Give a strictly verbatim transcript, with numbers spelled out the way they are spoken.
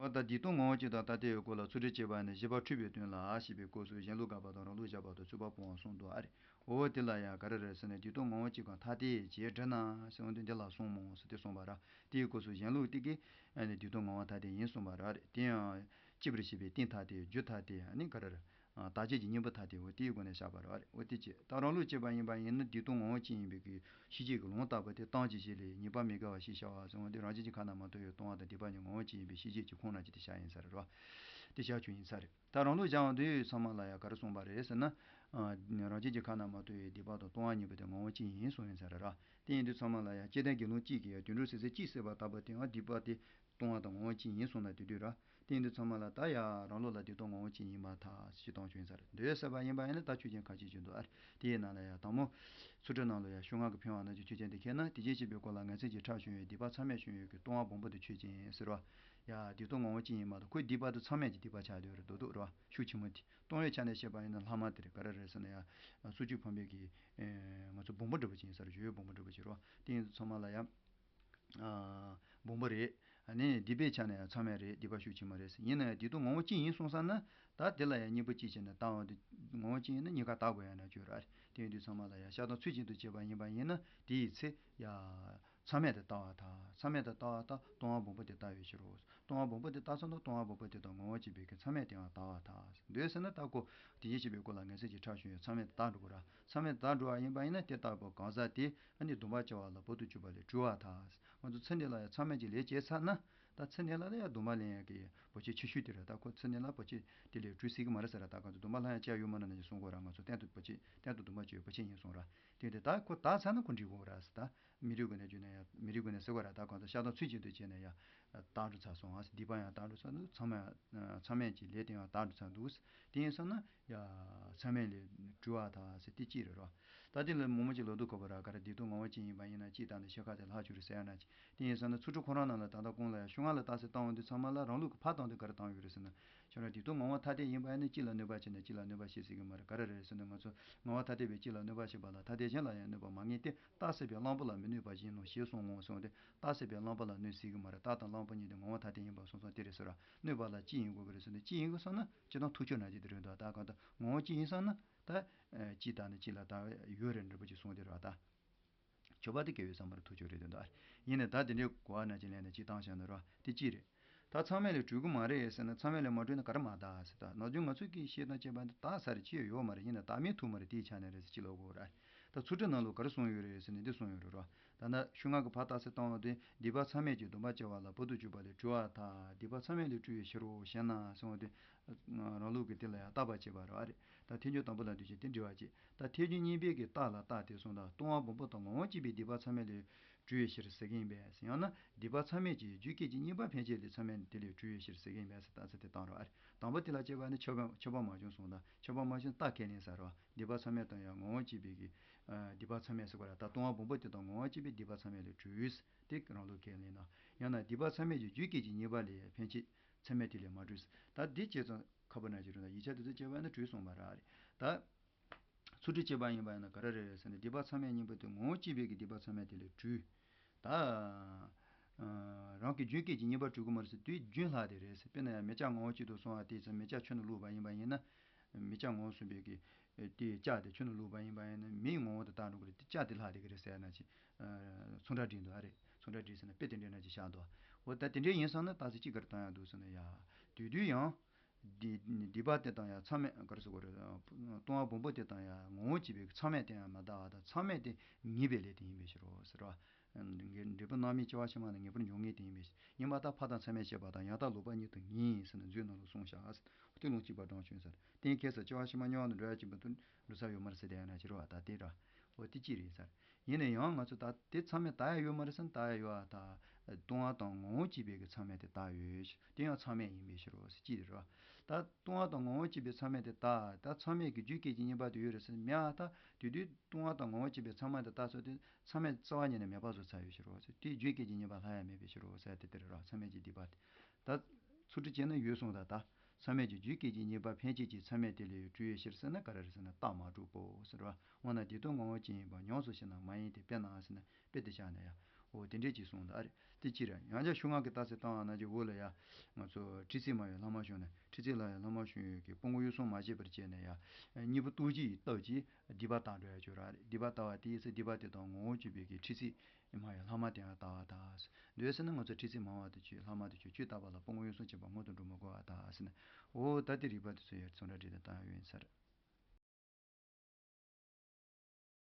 ད་སྡིག་ལྟུང་ངོ་བོ་གཅིག་དང་ཐ་དད་ཡོད་སྐོར་ལ་ཚུལ་ཁྲིམས་བཅད་པ་ནི་བཞི་པ་འཁྲུལ་པའི་དོན་ལ་ཞེས་པའི་སྐབས་སུ་གཞན་ལུགས་དགག་པ་དང་རང་ལུགས་བཞག་པ་དང་ཚུགས་པ་སྤོང་བ་གསུམ་འདུག་ཨ་རེ། འོ་དེ་ལ་ཡང་ག་རེ་རེད་ཟེར་ན་སྡིག་ལྟུང་ངོ་བོ་གཅིག་གང་ཐ་དད་ཅེས་འདྲི་ན་ཟེར་འོ་དེ་འདི་ལ་གསུངས་མོ་ཟེར་དེ་གསུངས་པ་ར། དེའི་སྐབས་སུ་གཞན་ལུགས་དེ་གིས་ཨ་ནི་སྡིག་ལྟུང་ངོ་བོ་ཐ་དད་ཡིན་གསུངས་པ་ར་རེད། དེ་ཡང་གཅིག་པར་བྱེད་པའི་རྟེན་ཐ་དད་རྒྱུ་ཐ་དད་ཨ་ནི་ག་རེ་རེད། བདག་བྱེད་ཀྱི་གཉེན་པོ་ཐ་དད་འོ་དེའི་སྒོ་ནས་བཞག་པ་རེད་བ་རེད། འོ་དེ་ཅི་ད་རང་ལུགས་བྱེད་པ་ཡིན་པ་ཡིན་ན་སྡིག་ལྟུང་ངོ་བོ་གཅིག་ཡིན་པའི་གི་ཤེས་བྱེད་ཀྱི་ལུང་བརྟག་པ་དེ་སྟངས་ཀྱི་གཞི་ལས་ཉེས་པ་མི་དགེ་བ་བཞི་བྱ་བ་ཟེར་བ་དེ་རང་བཞིན་གྱིས་ཁ་ན་མ་ཐོ་ཡོད་ལྟུང་བ་དང་སྡིག་པ་གཉིས་ངོ་བོ་གཅིག་ཡིན་པའི་ཤེས་བྱེད་ཀྱི་ཁོངས་ན་ཅི་དེ་བཞག་ཡིན་ས་རེད་བ། དེ་བཞག་ཆོག་ཡིན་ས་རེད། ད་རང་ལུགས་སྦྱང་བ་འདི་ཚང་མ་ལ་ཡང་ག་རེ་གསུངས་པ་རེད་ཟེར་ན། རང་བཞིན་གྱིས་ཁ་ན་མ་ཐོ་ཡོད་སྡིག་པ་དང་ལྟུང་བ་གཉིས་པོ་དེ་ངོ་བོ་གཅིག་ཡིན་གསུངས་ཡིན་ས་རེད་ར། དེ་ཡིན་དུས་ཚང་མ་ལ་ཡང་སྤྱིར་བཏང་དགེ་སློང་གཅིག་གིས་ཡང་དུད་འགྲོ་སྲིད་རྩེ་གཅིག་བསད་པ་ལྟ་བུ་དེའང་སྡིག་པ་དེ་ལྟུང་བ་དང་ངོ་བོ་གཅིག་ཡིན་གསུངས་ན་དེ་དུས་ར། དེ་ཡིན་དུས་ཚང་མ་ལ་ད་ཡ་རང་ལུགས་ལ་སྡིག་ལྟུང་ངོ་བོ་གཅིག་ཡིན་མ་ཐག་ཞེས་གཏོང་ཆོག་ཡིན་ས་རེད། འདོད་ཡོན་ཟད་པ་ཡིན་པ་ཡིན་ན་ད་ཆོས་ཅན་ཁ་ཅིག་བྱུང་འདུག་ཨ། དེ་ཡི་ནང་ལ་ཡ་དང་པོ། ཚུལ་ཁྲིམས་ནང་ལ་ཡ་ཤོ་ལྔ་གི་ཕན་ཡོན་ན་ཆོས་ཅན་དེ་ཁྱེད་ན་དེ་བཞིན་གཤེགས་པའི་སྐོར་ལ་ངན་སེམས་ཀྱི་ཁྲག་བྱུང་ཡོད་སྡིག་པ་མཚམས་མེད་བྱུང་ཡོད་ཀྱི་ལྟུང་བ་སྦོམ་པོ་དེ་ཆོས་ཅན་ཟེར་བ། ཡ་སྡིག་ལྟུང་ངོ་བོ་གཅིག་ཡིན་མ་གཏོགས་ཁོའི་སྡིག་པ་དེ་མཚམས་མེད་ཀྱི་སྡིག་པ་ཆགས་བསྡད་ཡོད་རེད་མདོག་མདོག་རེད་བ། ཤུགས་ཆེན་མོ་དེ་ལྟུང་བའི་ཆ་ནས་བཤད་པ་ཡིན་ན་ལྷག་མ་དེ་རེད། ག་རེ་རེད་ཟེར་ན་ཡ། སྲོག་གཅོད་ཕམ་པའི་གི། ང་ཚོ་སྦོམ་པོ་འདྲ་པོ་ཅིག་ཡིན་ས་རེད། ཞོ་ཡོད་སྦོམ་པོ་འདྲ་པོ་ཅིག་རེད་བ། དེ་ཡིན་དུས་ཚང་མ་ལ་ཡ། སྦོམ་པོ་རེད། ཨ་ནི་སྡིག་པའི་ཆ་ནས་ཡང་མཚམས་མེད་རེད། སྡིག་པ་ཤུགས་ཆེན་མོ་རེད། ཡིན་ན་ཡང་སྡིག་ལྟུང་ངོ་བོ་གཅིག་ཡིན་གསུངས་ས་ན་ད་དེ་ལ་ཡང་གཉིས་པོ་གཅིག་བྱས་ནས་བཏང་བ་དེ་ངོ་བོ་གཅིག་ཡིན་ན་གཉིས་ཀ་དག་དགོས་ཡ་ན་བརྗོད་ར་རེད། དེ་ཡིན་དུས་ཚང་མ་ལ་ཡང་བཤགས་སྡོམ་ཚུལ་བཞིན་དུ་བྱས་པ་ཡིན་པ་ཡིན་ན་དེ་ཡི་ཚེ་ཡ། མཚམས་མེད་དུ་ལྟ་བ་དང་མཚམས་མེད་དུ་ལྟ་བ་དང་ལྟུང་བ་སྦོམ་པོ་དེ་ལྟ་བའི་ཕྱིར་རོ། ལྟུང་བ་སྦོམ་པོ་དེ་ལྟ་ཚར་ན་ལྟུང་བ་སྦོམ་པོ་དེ་དང་ངོ་བོ་གཅིག་པའི་གི་མཚམས་མེད་དེའང་ལྟ་བ་དང་འདོད་ཟེར་ན་ལྟ་གོ། དེ་བཞིན་གཤེགས་པའི་སྐོར་ལ་ངན་སེམས་ཀྱི་ཁྲག་བྱུང་ཡོད་མཚམས་མེད་དུ་ལྟ་འགྲོ་གོ་ར། མཚམས་མེད་དུ་ལྟ་འགྲོ་བ་ཡིན་པ་ཡིན་ན་དེ་ལྟ་བུ་གང་ཟག་དེ་ཨ་ནི་སྡོམ་པ་བཅའ་བ་ལ་བར་དུ་གཅོད་པ་ལས་གྲོལ་བ་དང་། ང་ཚོ་ཚེ་འདི་ལ་ཡང་མཚམས་མེད་ཀྱི་ལས་བྱས་ཚར་ན། ད་ཚེ་འདི་ལ་ཡང་སྡོམ་པ་ལེན་ཡག་གི་བར་ཆད་ཆེ་ཤོས་དེ་རེད། ད་ཁོ་ཚེ་འདི་ལ་བར་ཆད་དེ་ལས་གྲོལ་སྲིད་ཀྱི་མ་རེད་ཟེར་ར། ད་གང་ཚོ་སྡོམ་པ་ལྷག་ཡང་བཅའ་ཡོད་མ་རེད་ན་ཅིག་གསུང་གོ་ར། ང་ཚོ་གཏན་དུ་བར་ཆད་གཏན་དུ་སྡོམ་པ་བཅའ་ཡོད་བར་ཆད་ཡིན་གསུང་ར། དེ་འདི་ད་ཁོ་དག་ཚར་ན་ཁོ་འགྲིག་གོ་ར་ཟེར། ད་མི་རིགས་ཀུན་ནས་བརྗོད་ན་ཡང་མི་རིགས་ཀུན་ནས་ཟེར་གོ་ར། ད་གང་ཚོ་བཤགས་སྡོམ་ཚུལ་བཞིན་དུ་བྱས་ན་ཡང་དག་འགྲོ་ཚར་སོང་ཨ། སྡིག་པ་ཡང་དག་འགྲོ་ཚར་འདུག་མཚམས་མེད་མཚམས་མེད་ཀྱི་ལས་དེ་ཡང་དག་འགྲོ་ཚར་འདུག་དེ་ཡིན་སོང་ན་ཡ། མཚམས་མེད་ལས་གྲོལ་བ་དང་ཟེར་དེ་གཅིག་རེད་རོ། ད་དེ་ལ་མང་མང་ཅིག་ལབ་འདུག་གོ་བ་ར། ག་རེ་སྡིག་ལྟུང་ངོ་བོ་གཅིག་ཡིན་པ་ཡིན་ན་གཅིག་དང་ནི་ཕྱེད་ཀ་དེ་ལྷག་ཆོག་རེད་ཟེར་ཡ་ན་ཅིག་དེ་ཡིན་ཟེར་ན་ཚུལ་ཁྲིམས་ཁོ་རང་ནང་ལ་ད་ལྟ་གོང་ལ་ཡ་ཤོ་ལྔ་ལ་བརྟག་ཟེར་བཏང་བ་འདི་ཚང་མ་ལ་རང་ལུགས་ཀྱི་ཕར་བཏང་དུས་ག་རེ་བཏང་ཡོད་རེད་ཟེར་ན། ཁྱོད་རང་སྡིག་ལྟུང་ངོ་བོ་ཐ་དད་ཡིན་པ་ཡིན་ན་གཅིག་ལ་གནོད་པ་བྱས་ན་གཅིག་ལ་གནོད་པ་བྱེད་སྲིད་ཀྱི་མ་རེད། ག་རེ་རེད་ཟེར་ན་ང་ཚོ་ངོ་བོ་ཐ་དད་པས་གཅིག་ལ་གནོད་པ་བྱེད་པ་ལ་ཐ་དད་གཞན་ལ་ཡང་གནོད་པ་མ་ངེས་ཏེ། རྟགས་ཟད་པའི་གླང་པོ་ལ་མི་གནོད་པ་བཞིན་ནོ་ཞེས་གསུངས་ངོ་གསུངས་ཏེ། རྟགས་ཟད་པའི་གླང་པོ་ལ་གནོད་སྲིད་ཀྱི་མ་རེད། རྟགས་དང་གླང་པོ་གཉིས་དེ་ངོ་བོ་ཐ་དད་ཡིན་པ་སོང་ཙང་དེ་རེད་ཟེར་ར། གནོད་པ་ལ་གཅིག་ཡིན་དགོས་ཀྱི་རེད་ཟེར་ནས་གཅིག་ཡིན་དགོས་བསམ་ན་སྤྱིར་བཏང་ཐུག་ཆོད་ན་གཅིག་དེ་རེད་འདུག་ད་གང་ལྟར་ངོ་བོ་གཅིག་ཡིན་བསམ་ན་ད། གཅིག་དང་ནི་གཅིག་ལ་ད་ཡོད་རེད་འདྲ་པོ་ཅིག་གསུངས་དེ་རེད་ད། ཁྱད་པར་དེ་གལ་ཡོད་བསམ་པར་ཐུག་ཆོད་རེད་འདུག་ད། ཡིན་ནའི་ད་དེ་འདྲའི་གོ་བ་ན་གཅིག་ལན་ནས་གཅིག་བཏང་བཞག་ན་རོ་དེ་གཅིག་རེད། ད་མཚམས་མེད་ལས་གྲོལ་གི་མ་རེད་ཟེར་ན་མཚམས་མེད་ལས་མ་གྲོལ་ན་ག་རེ་མ་དག་ཟེར། ད་ནམ་རྒྱུན་ང་ཚོས་ཀྱི་བཤད་སྟངས་བྱས་པ་འདི་དག་ས་རེད་ཅི་ཡོད་མ་རེད། ཡིན་ན་དག་མིན་ཐུག་མ་རེད། དེའི་ཆ་ནས་རེད་ཟེར་ཅི་ལབ་དགོས་ར། ད་ཚུལ་ཁྲིམས་ནང་ལོགས་ག་རེ་གསུངས་ཡོད་རེད་ཟེར་ནས་འདི་གསུངས་ཡོད་རེད་རོ། ད་ནི་ཤོ་ལྔ་གི་ཕར་རྟགས་ཟེར་བཏང་བ་དེ་སྡིག་པ་མཚམས་མེད་ཀྱི་སྡོམ་པ་བཅའ་བ་ལ་བར་དུ་གཅོད་པ་ལས་གྲོལ་བ་དང་སྡིག་པ་མཚམས་མེད་ལས་གྲོལ་བའི་ཕྱིར་རོ་ཞེ་ན་གསུངས་པ་དེ། རང་ལུགས་ཀྱི་དེ་ལ་ཡང་བརྟག་པ་བྱེད་པ་རེད་བ་རེད། ད་ཐེག་མཆོག་དང་པོ་ལ་འདུས་བྱས་དེ་འདྲི་བ་བྱེད། ད་ཐེག་མཆོག་གཉིས་པའི་གི་རྟགས་ལ་བརྟགས་ཏེ་གསུངས་དང་ལྟུང་བ་སྦོམ་པོ་དང་ངོ་བོ་གཅིག་པའི་སྡིག་པ་མཚམས་མེད་ལས་གྲོལ་བའི་ཕྱིར་ཟེར་གྱི་ཡིན་པས། ཡང་ན་སྡིག་པ་མཚམས་མེད་ཀྱི་རྒྱུ་སྐད་ཅིག་གཉིས་པ་ཕན་ཆད་ལས་མཚམས་མེད་དེ་ལས་གྲོལ་བའི་ཕྱིར་ཟེར་གྱི་ཡིན་པས་ཟེར་རྟགས་ཚུལ་དེ་བཏང་རོགས་ཨ་རེད། དང་པོ་དེ་ལ་བྱས་པ་ནི་ཁྱབ་པ་ཁྱབ་པ་མ་བྱུང་གསུངས་དང་ཁྱབ་པ་མ་བྱུང་རྟགས་ཁས་ལེན་ས་རོགས། སྡིག་པ་མཚམས་མེད་དང་ཡང་ངོ་བོ་གཅིག་པའི་གི། སྡིག་པ་མཚམས་མེད་ཟེར་བ་ལ་ད་ལྟུང་བ་སྦོམ་པོ་དེ་དང་ངོ་བོ་གཅིག་པའི་སྡིག་པ་མཚམས་མེད་ལས་གྲོལ། དེ་རང་ལུགས་ཁས་ལེན་ན། ཡང་ན་སྡིག་པ་མཚམས་མེད་ཀྱི་རྒྱུ་སྐད་ཅིག་གཉིས་པ་ལས་ཕན་ཆད་མཚམས་མེད་དེ་ལས་མ་གྲོལ། ད་འདི་བྱས་ཙང་ཁ་བ་ན་ཅི་རུང་ད་ཡིག་ཆ་དེ་ཚོ་བྱས་པ་ན་གྲོལ་སོང་བ་ར་རེད། ད། ཚུལ་ཁྲིམས་བཅད་པ་ཡིན་པ་ཡིན་ན་ག་རེ་རེད་ཟེར་ན་སྡིག་པ་མཚམས་མེད་གཉིས་པོ་དེ་ངོ་བོ་གཅིག་པའི་གི་སྡིག་པ་མཚམས་མེད་དེ་ལས་གྲོལ། ད། རང་གི་རྒྱུ་སྐད་ཅིག་གཉིས་པ་གྲོལ་གི་མ་རེད་ཟེར་དུས་རྒྱུན་ལྷག་དེ་རེད་ཟེར། དཔེར་ན་ཡང་མེ་ལྕགས་ངོ་བོ་གཅིག་ཏུ་སོང་བ་དེ་ཚོ་མེ་ལྕགས་ཆུ་ནང་བླུགས་པ་ཡིན་པ་ཡིན་ན། མེ་ལྕགས་ངོ་བོ་གསུམ་པའི་གི། དེའི་ལྕགས་དེ་ཆུ་ནང་བླུགས་པ་ཡིན་པ་ཡིན་ན་མེའི་ངོ་བོ་དེ་དག་འགྲོ་གི་རེད་དེ་ལྕགས་དེ་ལྷག་དེ་གི་རེད་ཟེར་ན་ཅི། མཚུངས་གྲ་སྒྲིག་འདུག་ཨ་རེད། མཚུངས་གྲ་སྒྲིག་ཟེར་ན་དཔེ་དེ་འདྲས་ན་ཅི་བཞག་འདུག་འོ་ད་དེ་འདྲས་ཡིན་སོང་ན་ད་ཚེ་གཅིག་གར་བཏང་ཡག་འདུག་ཟེར་ན་ཡ། དུས་དུས་ཡང་། སྡིག་པ་དེ་དང་ཡང་མཚམས་མེད་ག་རེ་ཟེར་དགོས་རེད། ལྟུང་བ་སྦོམ་པོ་དེ་དང་ཡང་ངོ་བོ་གཅིག་པའི་མཚམས་མེད་དེ་ཡང་མ་དག་པ་དང་མཚམས་མེད་དེ་ངེས་པའི་ལས་དེ་ཡིན་པའི་ཕྱིར་རོ་ཟེར་བ། འབྲས་བུ་རྣམ་སྨིན་སྐྱེ་བ་ཕྱི་མ་ན་ངེས་པར་འབྱུང་ངེས་དེ་ཡིན་པའི་ཕྱིར། ཡིན་པ་དག་ཕར་དང་མཚམས་མེད་བྱེད་པ་དང་ཡང་དག་ལོག་པ་ཉིད་དུ་ངེས་ཟེར་ན་མཛོད་ནང་ལ་གསུངས་བཞག་ཟེར། དེ་ལུང་གཅིག་པ་དྲངས་བྱུང་ཟེར། དེ་ཡང་ཁྱད་གསོད་སྐྱེ་བ་ཕྱི་མ་རྙོག་དང་འགྲོ་ཡ་གཅིག་པ་དུ་འགྲོ་ས་ཡོད་མ་རེད་ཟེར་དེ་ཡང་ན་ཕྱིར་རོ་ད་དེ་ར། འོ་དེ་ཅི་རེད་ཟེར། ཡིན་ན་ཡང་ང་ཚོ་ད་དེ་མཚམས་མེད་ད་ཡ་ཡོད་མ་རེད་ཟེར་ན་ད་ཡ་ཡོད་ཨ་ད། ལྟུང་བ་དང་ངོ་བོ་གཅིག་པའི་གི་མཚམས་མེད་དེ་ད་ཡོད་ཞེས་དེ་ཡང་མཚམས་མེད་ཡིན་པའི་ཕྱིར་རོ་ཟེར་ཅི་རེད་རོ། ད་ལྟུང་བ་དང་ངོ་བོ་གཅིག་པའི་མཚམས་མེད་དེ་ད་ད་མཚམས་མེད་ཀྱི་རྒྱུ་སྐད་ཅིག་གཉིས་པ་དེ་ཡོད་རེད་ཟེར་ན་མེད་ཨ་ད་དེ་དུས་ལྟུང་བ་དང་ངོ་བོ་གཅིག་པའི་མཚམས་མེད་དེ་ད་ཚོ་དེ་མཚམས་མེད་རྩ་བ་ཉིད་ནས་མེད་པ་བཟོ་ཚར་ཡོད་ཕྱིར་རོ་ཟེར་དེའི་རྒྱུ་སྐད་ཅིག་གཉིས་པ་ལྷག་ཡ་མེད་པའི་ཕྱིར་རོ་ཟེར་དེ་དེ་རེད་རོ་མཚམས་མེད་ཀྱི་སྡིག་པ་དེ། ད། ཚུལ་ཁྲིམས་བཅད་ན་ཡོད་གསུངས་ད་ད། མཚམས་མེད་ཀྱི་རྒྱུ་སྐད་ཅིག་གཉིས་པ་ཕན་ཆད་ཀྱི་མཚམས་མེད་དེ་ལས་གྲོལ་བའི་ཕྱིར་ཟེར་ན་ག་རེ་རེད་ཟེར་ན་རྟགས་མ་གྲུབ་པོ་ཟེར་བ། འོ་ན་སྡིག་ལྟུང་ངོ་བོ་ཅན་ཡིན་པ་ཉམས་སུ་བཞེས་ན་མ་ཡིན་ཏེ་དཔེར་ན་ཟེར་ན་དཔེ་དེ་བཞག་ན་ཡང་ འོ་དེ་འདྲས་ཅིག་གསུངས་འདུག་ཨ་རེ། དེ་ཅི་རེད། ཡང་བསྐྱར་ཤོག་ངག་གི་རྟགས་གསལ་བཏང་བ་ན་ཅིག་འོ་ལ་ཡ། ང་ཚོ་ཁྲི་ཚེ་མ་ཡི་ལྷག་མ་བྱུང་ནས་ཁྲི་ཚེ་ལ་ཡ་ལྷག་མ་བྱུང་ཡོད་ཀྱི་སྤོང་བོ་གཡུ་གསུམ་མ་བྱས་པར་བྱས་ནས་ཡ། གཉིས་པོ་ལྟོ་ཅི་ཡི་རྟགས་ཀྱིས་སྡིག་པ་དག་འགྲོ་ཡ་ཅིག་ཡོད་རེད། སྡིག་པ་དག་པ་དེ་ཡི་ཚེ་སྡིག་པ་དེ་དག་ངོ་བོ་གཅིག་པའི་གི་ཁྲི་ཚེ་མ་ཡི་ལྷག་མ་དེ་ཡང་དག་པ་དང་། འདོད་ཟེར་ན་ང་ཚོ་ཁྲི་ཚེ་མ་བ་དེ་ཆོས་ལྷག་མ་དེ་ཆོས་ཆོས་དག་པ་ལ་སྤོང་བོ་གཡུ་གསུམ་བྱས་པ་སྔོན་དུ་འགྲོ་མི་དགོས་པ་དང་ཟེར་ན། འོ་ད་དེ་རིགས་པ་དེ་ཚོ་ཡར་ཚོན་ཁྲ་བྲིས་ཏེ་བཏང་ཡོད་ཡིན་ས་རེད།